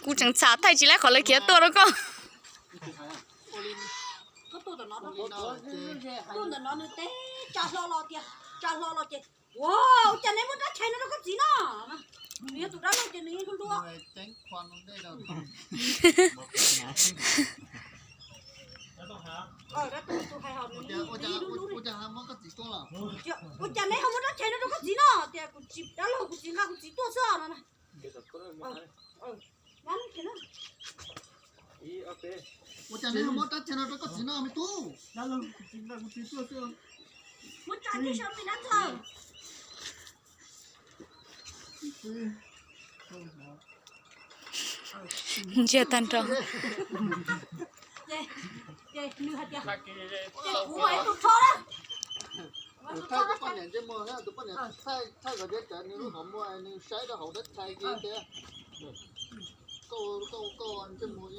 Kuv tseem txham thaij tsis laib qhov lawv khiav tuaj rau koj. Koj tuaj ntawm no, tuaj ntawm no nws teb tsa hlo los tias, tsa hlo los ces, ua, ua cas neb muab rab tshais no rau koj txiv no? Nws yog tus dab laug ces nws yeej hlub hlub. Tus hais hos nws yeej hlub hlub. Ua cas neb ho muab rab tshais no rau koj txiv no? Tias kuv tsis, dab laug kuv txiv nqa kuv txiv tuaj xwb no. Ua cas neb ho muab rab tshais no rau koj txiv no me tub? Muab tsa kiag saum me dab ntxawg. Ntsiag tag nrho. Ces, ces nws hais tias, ces kuv mas ib tug rho na. Tus thaij tus poj niam ntsej muag, tus poj niam thaij, thaij kom diav tsawv nws lub qhov muag, nws saib rau hauv dab tshais kiag thiab. Koj, koj, koj ntsej muag.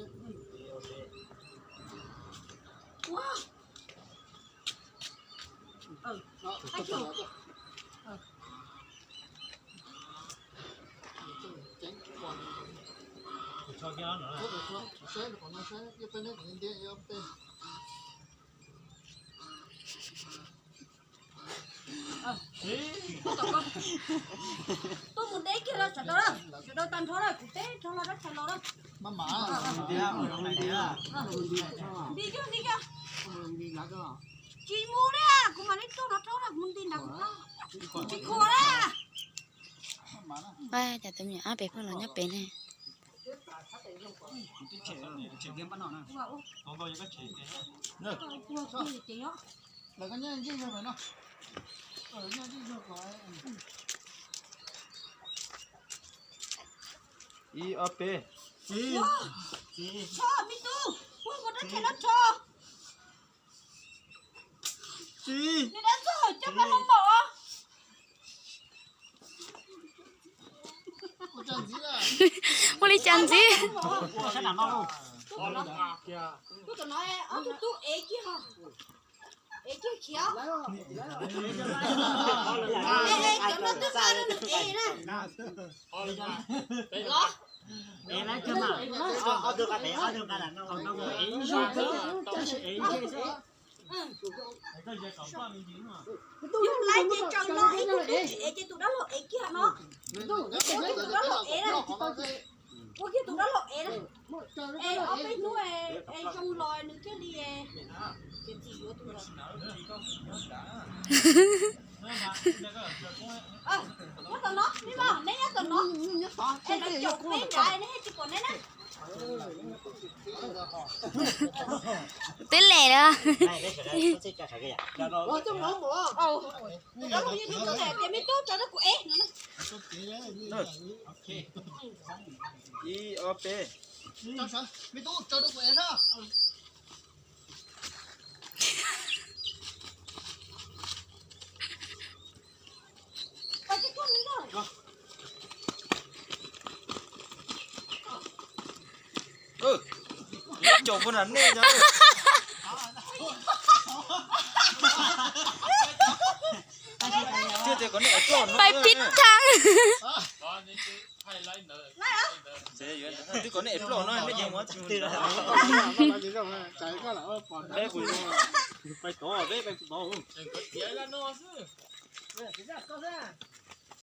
Tuaj mus teb kiag los sawv daws, sawv daws tag nrho lawm, kuv teb nrho los dab tshais los lawm. Nti kiag, nti kiag. Tsis mus li, kuv mam li tuaj no rau na, mus nti nrad kuv tsis khuam li. Cas tus me nyuam ab pem pheej los nyob pem ne. Ib ob peb. Tso, me tub, ua mus rab tshais no tso. Nws dab txog coj pab hoo maum. Ua li cas ntxiv? Tuaj tom no, ob tug tub ev kiag, ev kiag khiav. Cov no twb qa rau nws ev na. Yog laiv ces tsaws no ib tug tub tsis ev ces tus dab laug ev kiag no. Ua kiag tus dab laug ev na. Ua kiag tus dab laug ev na. Es ob peb hnub es zoo los nws thiaj li, ces txiv yuav tus los. Nyob tom no, neb mas neb nyob tom no. Es lawv caum peb nrad neb thiaj tsis pom neb na. Twb lem lawm. Tus dab laug yeej hlub koj tias, tias me tub tso rau kuv ev no na. Ib ob peb. Me tub tso rau kuv ev na. Caum puag nram nej cov. Thiab tias kom nej ev ploj no. Pais pib thaj. Twb kom nej ev ploj no nej yeej ua tsis mus. Peb kuv pais tod, peb pais tod.